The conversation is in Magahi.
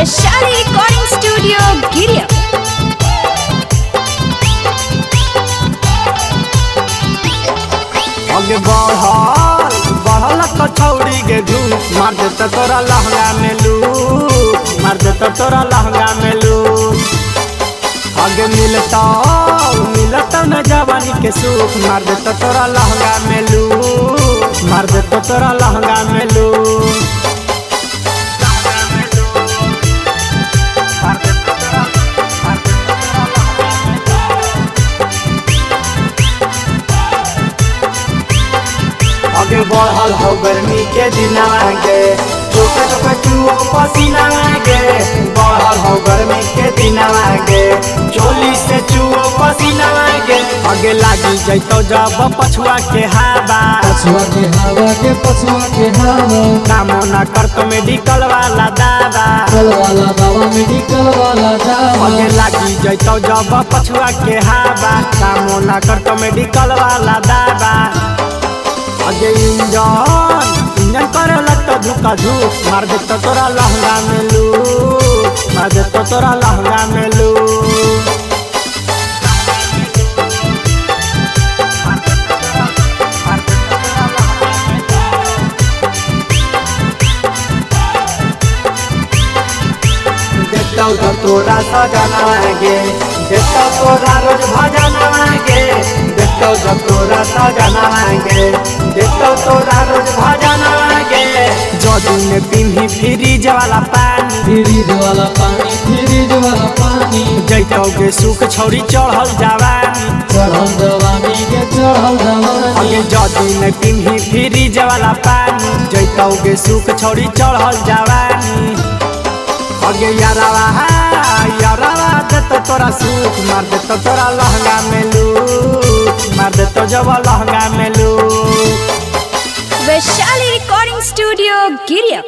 Vaishali recording studio Giria. आगे बढ़ल बढ़ल तो छौड़ी के धूप मार देता तोरा लहंगा में लूट, मार देता तोरा लहंगा में लूट। आगे मिलता मिलता न जवानी के सुख, मार देता तोरा लहंगा में लूट, मार देता तोरा लहंगा में लूट। आगे बढ़ल हो गर्मी के दिनवा गे, चोका चोका चुओ पसीना गे। बढ़ल हो गर्मी के दिनवा गे, चोली से चुओ पसीना गे। आगे लागी जैतो जब पछुआ के हवा, पछुआ के हवा के पछुआ के हवा। कामो ना करतो मेडिकल वाला दावा, कल वाला दावा मेडिकल वाला दावा। आगे लागी जैतो जब पछुआ के हवा, कामो ना करतो मेडिकल वाला दावा। आगे इंजन इंजन करे लगतो धुका धुक, मार देतो तोरा लहंगा में लूट, मार देतो तोरा लहंगा में लूट। देखतो तो तोरा सजना गे, देखतो तोरा रोज भजना गे। देखतो जब तोरा सजना गे, देखतो तोरा रोज भजना गे। जदू ने पीही फ्रिज वाला पानी, फ्रिज वाला पानी फ्रिज वाला पानी। जैतो के सुख छौरी चढ़ल जवानी, चढ़ल जवानी के चढ़ल जवानी। आगे जदू ने पीही फ्रिज वाला पानी, जैतो के सुख छौरी चढ़ल जवानी। आगे यारावा यारावा देतो तोरा सुख, मार देतो तोरा लहंगा में लूट, मार देतो जब लहंगा में लूट। Vaishali recording studio Giria.